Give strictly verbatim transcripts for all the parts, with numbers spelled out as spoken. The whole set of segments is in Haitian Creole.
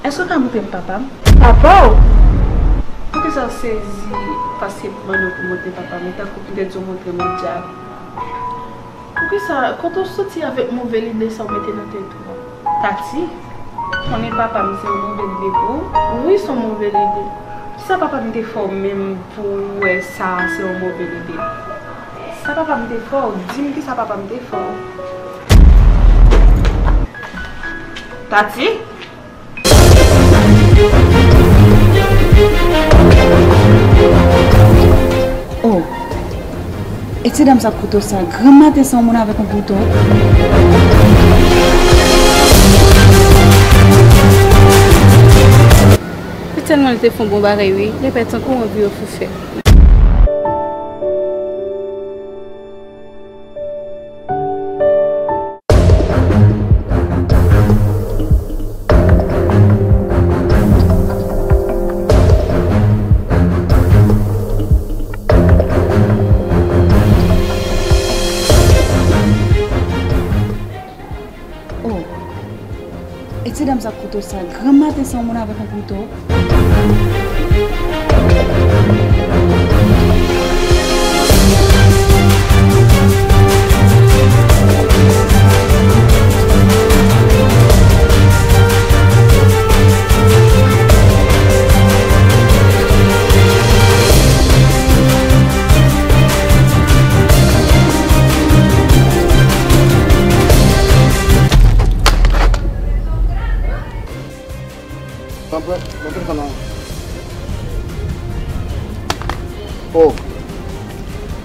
Èske w ka montre m papa m? Papa w? Poukisa w sezi paske m mande w pou montre papa m? E tankou m te di w montre m yon dyab. Poukisa, kote w soti avèk move lide sa w mete nan tèt ou a? Tati, konnen papa m se yon move lide pou ou? Wi, se yon move lide. Kisa papa m te fè w menm pou w wè sa a se yon move lide? Sa papa m te fè w? Di m kisa papa m te fè w. Tati? Oh, e ti dam sa ak kouto sa, granm maten san yon moun avèk yon kouto. Li tèlman li te fè yon bon bagay wi, li pèt tankou yon vye fou fè. Oh. E ti dam sa ak kouto sa, granm maten san yon moun avèk yon kouto. Pran, pran, pran telefòn nan. Oh.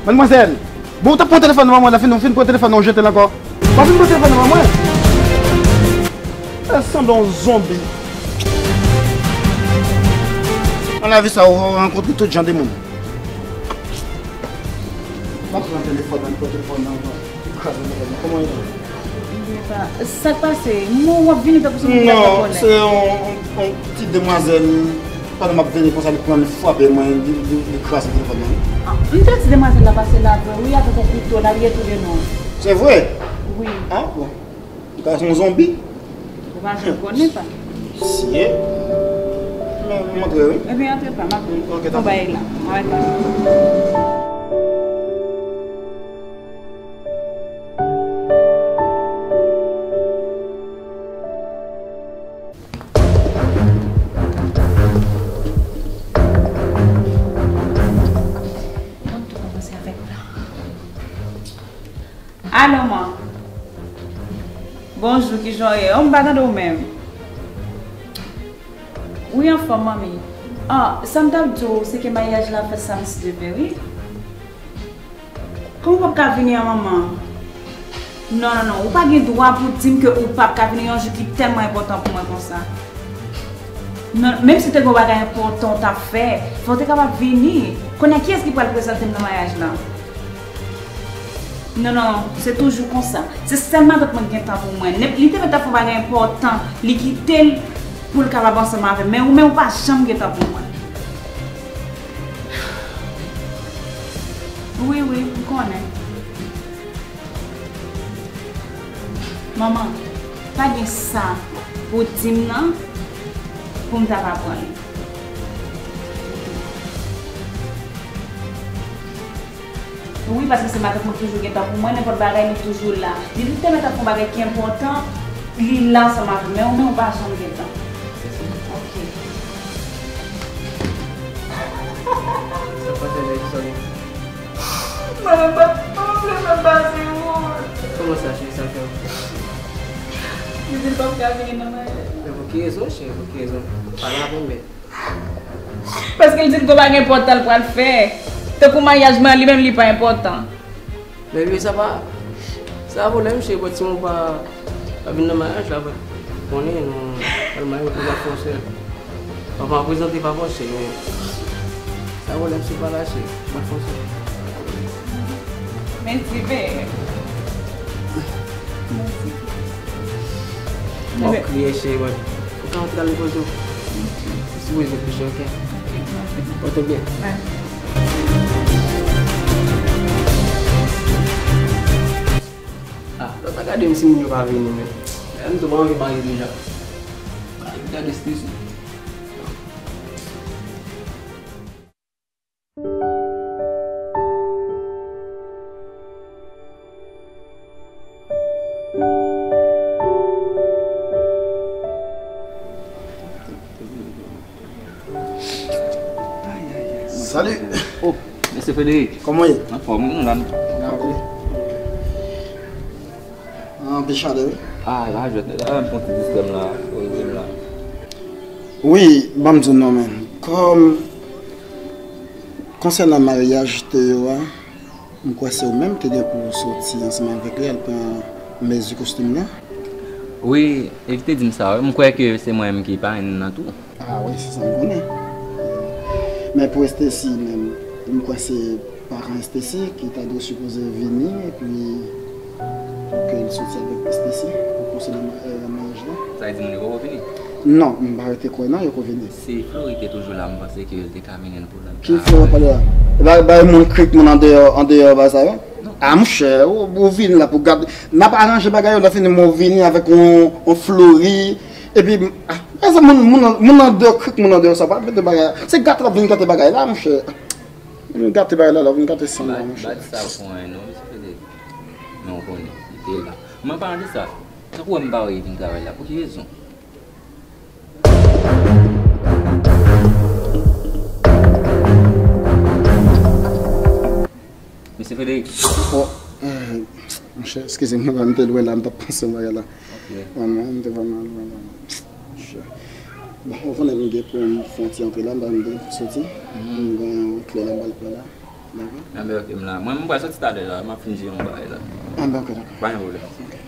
Madmwazèl, bon, ou t ap pran telefòn nan mwen, la fin, ou fin pran telefòn nan, ou jete l ankò. Ou pa fin pran telefòn nan mwen. Sa sanble yon zonbi. Nan lavi sa, ou rankontre tout jan de moun. Pa pran telefòn nan, pran telefòn nan ankò. Li kraze telefòn nan. Kòman w ye? Sa k pase? Mwen w ap vini tankou se yon moun ki ap kòlè. Non, se yon, yon, yon ti demwazèl. Pandan m ap vini konsa, li pran, li frape mwen, li, li, li kraze telefòn nan. Ah, m te di demwazèl la pase la vre, wi, avèk yon kouto, l arive touye nou. Se vre? Wi. Ah, bon. Li pa se yon zonbi? Ou pa janm konnen sa. Siye. Men, m antre, wi. Ebyen, antre pa, m ap... Ok, dakò. Yon bagay la. Mwen pa. Alo, man. Bonjou, kijan w ye? Oh, m pa tande w menm. Wi, anfòm, manmi. Ah, sa m t ap di w, se ke maryaj la fèt samdi vre, wi. Kòman w p ap ka vini an, manman? Non, non, non, ou pa gen dwa pou di m ke ou p ap ka vini yon jou ki tèlman enpòtan pou mwen konsa. Non, menm si te gen yon bagay enpòtan w t ap fè, fò w te kapab vini. Kounye a, kiyès ki pral prezante m nan maryaj la? Non, non, se toujou konsa. Se sèl matant mwen ki gen tan pou mwen. Li te mèt ap fè yon bagay enpòtan, li kite l pou l kapab ansanm avè m. Men ou menm, ou pa janm gen tan pou mwen. Wi, wi, m konnen. Manman, pa gen sa pou di m nan, pou m ta pa pran li. Wi, paske se matant mwen ki toujou gen tan pou mwen, nenpòt bagay, li toujou la. Li te mèt ap fè yon bagay ki enpòtan, li la ansanm avè m, men ou menm ou pa janm gen tan. Ok. Sa pase, Mèsi Sòni? Mwen menm pa, mwen menm pa vle fè m pase wont. Kòman sa, cheri, sa fè w? Li di l p ap ka vini nan maryaj la. Men pou ki rezon, cheri, pou ki rezon? Pale avè m byen. Paske l di l gon bagay enpòtan l pral fè. Tankou maryaj mwen an, li menm li pa enpòtan. Men wi, sa pa, sa pa pwoblèm, cheri, bon, timoun pa, pa vin nan maryaj la, bon, konnen nou pral marye, nou pral fè yon sèl. Papa an prezante papa w, cheri, men sa pa pwoblèm, si w pa la, cheri, nou pral fè yon sèl. Mèsi, bebe. Mèsi. Bon, kriye, cheri, bon. Ou ka antre al repoze w. Ou sipoze reflechi, ok? Ok, m ap reflechi. Pote w byen. Bye. Ah, lòt la gade m si moun yo pa vini, men. M tou pa anvi marye deja. Gade Stacy. Salut. Oh, mesye Frederic. Kòman w ye? Anfòm, wi, nou la. Anpe chalè, wi. Ah, la jwèt, la, m fè yon ti distrè m la, poze m la. Wi, ban m di w non, men. Kòm, konsènan maryaj Théo a, m kwè se ou menm te gen pou w soti ansanm avèk li, al pran mezi kostim nan. Wi, e li te di m sa, wi. M kwè ke se mwen menm ki parenn nan tou. Ah wi, se sa m konnen. Men pou Stacy menm, m kwè se paran Stacy ki ta dwe sipoze vini, epi pou ke l soti avèk Stacy pou pwosede ma-, eh, maryaj la. Sa vle di moun yo poko vini? Non, m pa rete kwè non, yo ko vini. Si Flori te toujou la, m panse ke l te ka mennen l pou l al. Ki Flori pale la? Ba, ba moun krik moun andeyò, andeyò ba sa yo? Non. Ah, monchè, ou, ou vin la pou gad. N ap aranje bagay yo, lè fini, men ou vini avèk yon, yon Flori. Epi, ah, men se moun, moun, moun andeyò krik moun andeyò sa, pa mete bagay la. Se gate l ap vin gate bagay la, monchè. Vin gate bagay la, la, vin gate san la, monchè. Bad sa pwen non, mesye Fede. Men w konnen, li te la. Mwen pa de sa. Tankou wè m pa wè li vin travay la, pou ki rezon? Mesye Frederic. Oh, eh, monchè, eskize m, m te lwen la, m t ap panse yon bagay la. Ok. Vrèman, m te vrèman lwen la. Monchè. Bon, ou konnen m gen pou m fè yon ti antre la, m ba m de soti. M gen yon klè la, m ba l pran la. Dakò? Anben, ok, m la. Mwen, m pral soti talè la, m ap fin jere yon bagay la. Anben, ok, dakò. Pa gen pwoblèm. Ok.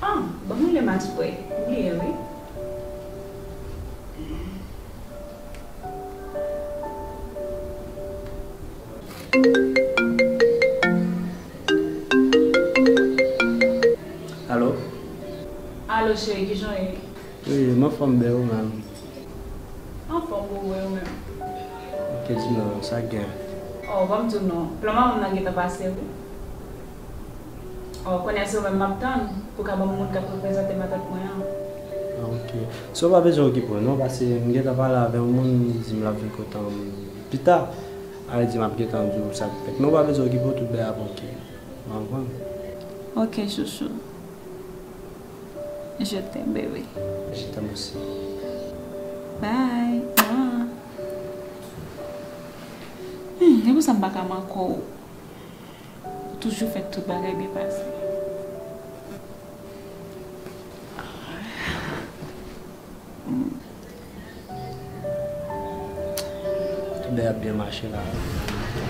Ah, ban mwen le match vre. M bliye, wi. Alo? Alo, cheri, kijan w ye? Wi, m anfòm, bèl, ou menm? Anfòm, boo, e ou menm? Ok, di m non, sa k gen? Oh, ban m di w non. Plan manman m nan gentan pase, wi. Oh, kounye a se ou menm m ap tann pou w ka ban m moun k ap reprezante matant mwen an. Ah, ok. So, w pa bezwen okipe w non, paske m gentan pale avè yon moun, li di m l ap vin kote m pita. A vle di, m ap gentan di w sa k fèt. Men w pa bezwen okipe w, tout bagay ap ok. Ou konprann? Ok, chouchou. Je t'aime, bébé. Je t'aime aussi. Bye. Ah. Hmm, e pou sa m pa ka manke w. Ou toujou fè tout bagay byen pase. Hmm. Tout bagay ap byen mache la.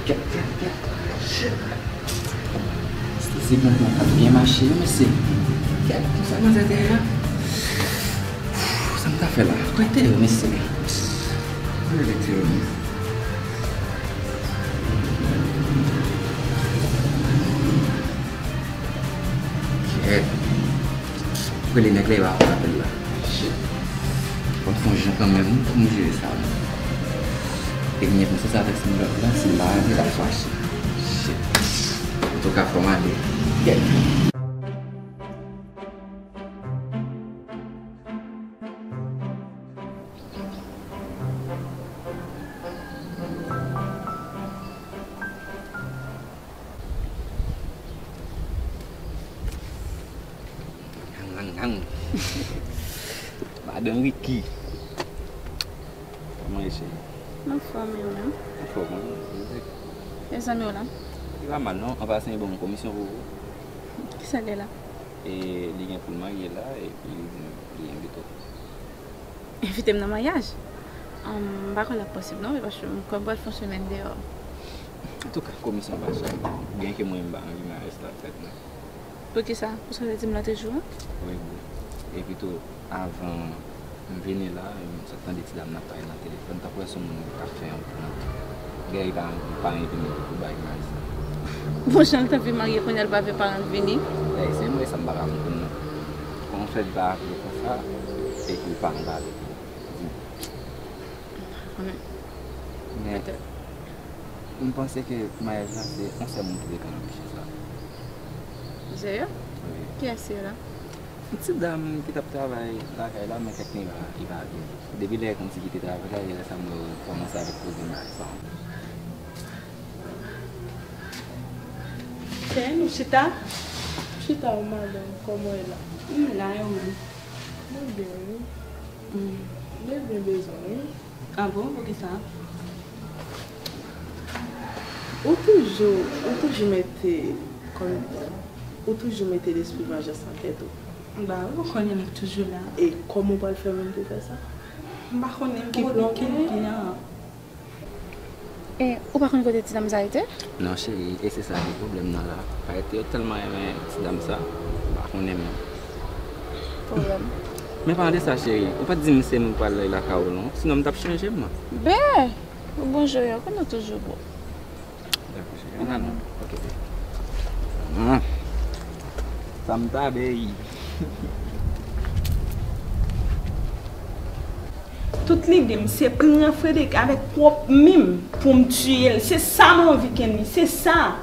Kèt, kèt, kèt. Shit. Stacy, bon, bon, ap byen mache, wi, mesye. Kèt, konsa manzè te ye la. Sa m ta fè la? Kote yo, mesye? Kote yo, mesye? Kèt. Rele nèg la, e pa pran apèl la. Shit. Fò m fè yon jan kanmenm pou m jere sa. E m gen konsyans avèk si m lòt la, si m pa rete, l ap fache. Shit. Antouka, fò m ale. Kèt. Madanm Ricky. Kòman ye, cheri? M anfòm, e ou menm? Anfòm, wi. E zanmi w lan? Li pa mal, non. An pasan, li ban m komisyon pou ou. Kisa l ye la? E li gen pou l marye la, epi li di m li envite w. Envite m nan maryaj? Anm, m pa kwè l ap posib non, wi, paske m kwè m pral fè yon semèn deyò. Antouka, komisyon pa chay. Byenke mwen menm m pa anvi maryaj sa fèt non. Poukisa? Pou sa w te di m lòt jou an? Wi, wi. Epi tou, avan m vini la, m sot tande ti dam nan ap pale nan telefòn, tankou se yon moun k ap fè yon plan. Gade paran, paran vini pou bay maryaj sa. Bon, jan l t anvi marye, kounye a l pa vle paran l vini? Ay, se mwen sa m pa ka konprann non. Kòman w fè l pa aple konsa, epi w pa anba avèk li? Di m. Men, m panse ke maryaj la, se yon sèl moun ki te ka anpeche sa. Ou serye? Wi. Kiyès se la? Yon ti dam ki t ap travay lakay la, men kèk li pa, li pa vini. Depi lè l konn si kite travay la, e lè sa m wè l kòmanse avèk koze m ak sa. Chen, ou chita? Chita w, madanm, kòman w ye la? M la, e ou menm? Mwen byen, wi. Mm. Mwen byen bezwen, wi. Ah bon, poukisa? Ou toujou, ou toujou mete, kòm, ou toujou mete lespri vanjans nan tèt ou. Ba wi, ou konnen m toujou la. E kòman w pral fè menm pou w fè sa? M pa konnen, m poko gen plan. E ou pa konn kote ti dam sa rete? Non, cheri, e se sa ki pwoblèm nan la. Parèt yo tèlman renmen ti dam sa, m pa konnen menm. Pwoblèm. Men palan de sa, cheri, ou pa t di m se mwen k pral lakay ou non, sinon m t ap chanje m. Ben, ou bon jan, ou konnen w toujou bon. Dakò, cheri, ann al non. Ok. Ah. Sa m ta bay. Tout lide m se pran Frederick avèk pwòp men m pou m tiye l. Se sa m anvi, Kenly, se sa.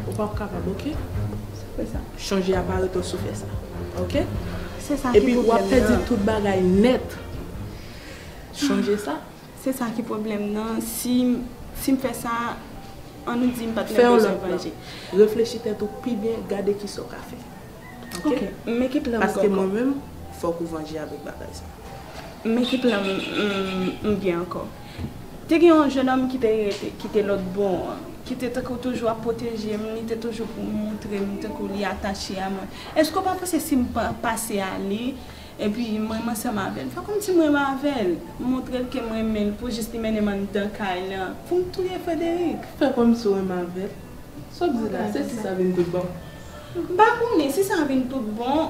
Ou p ap kapab, oke? Se sa. Chonje a pa rete w sou fè sa, oke? Se sa ki pwoblèm nan. Epi w ap pèdi tout bagay nèt. Chonje sa. Se sa ki pwoblèm nan. Si, si m fè sa, ann nou di m pa t menm bezwen vanje. Fè yon lòt plan. Reflechi tèt ou pi byen, gade kisa w ka fè. Oke? Oke, men ki plan m gen ankò? Paske mwen menm, fòk ou vanje avèk bagay sa. Men ki plan m, m, m gen ankò? Te gen yon jennonm ki te rete, ki te lòt bò an, ki te tankou toujou ap pwoteje m, li te toujou pou montre m tankou li atache a mwen. Èske w pa panse si m pa, pase a li, epi m renmen ansanm avè l, fè kòmsi m renmen avè l, m montre l ke m renmen l pou jis li mennen m anndan kay lan, pou m touye Frederick? Fè kòmsi w renmen avè l? Sa w di la, se si sa vin tout bon. M pa konnen si sa vin tout bon.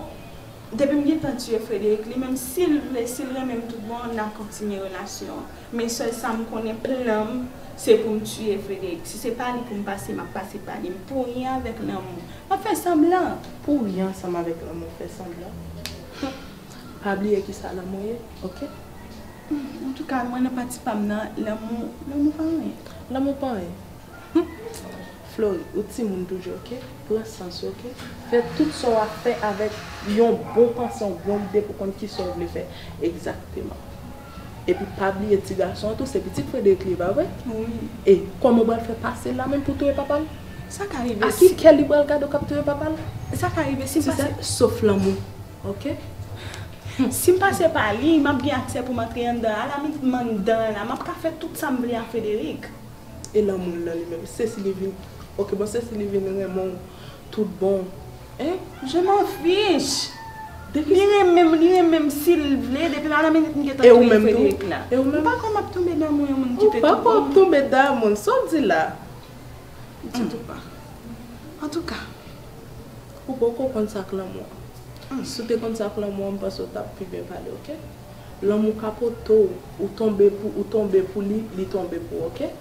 Depi m gentan tiye Frederick, li menm, si l vle, si l renmen m tout bon, n ap kontinye relasyon an. Men sèl sa m konnen, plan m, se pou m tiye Frederick. Si se pa li pou m pase, m ap pase pa li. M pou ryen avèk lanmou. M ap fè sanblan. Pou ryen ansanm avèk lanmou, fè sanblan. Pa bliye kisa lanmou ye, oke? Antouka, mwen nan pati pa m nan, lanmou, lanmou pa anyen. Lanmou pa anyen. Flori, ou timoun toujou, oke? Pran sans ou, oke? Fè tout sa w ap fè avèk yon bon panse, yon bon lide pou konn kisa w vle fè egzakteman. Epi pa bliye ti gason an tou, se pitit Frederick li ye, pa vre? Wi. E kòman w pral fè pase l la menm pou touye papa l? Sa ka rive. A ki kè li pral gade w k ap touye papa l? Sa ka rive si m pase. Sof lanmou, oke? Si m pase pa li, m ap gen aksè pou m antre anndan. Alaminit m anndan an la, m ap ka fè tout sa m vle a Frederick. E lanmou l lan li menm, se si li vin, oke, bon, se si li vin renmen w tout bon, en? Je m'en fiche. Li renmen m, li renmen m si l vle, depi alaminit m gentan touye Frederick la. E ou menm? M pa kwè m ap tonbe damou yon moun ki te tout bon. Ou pa kwè w ap tonbe damou l, sa w di la? M di tou pa. Antouka. Ou poko konn sa k lanmou an. Si w te konn sa k lanmou an, m panse w t ap pi byen pale, oke? Lanmou ka pote w, ou tonbe pou, ou tonbe pou li, li tonbe pou ou, oke?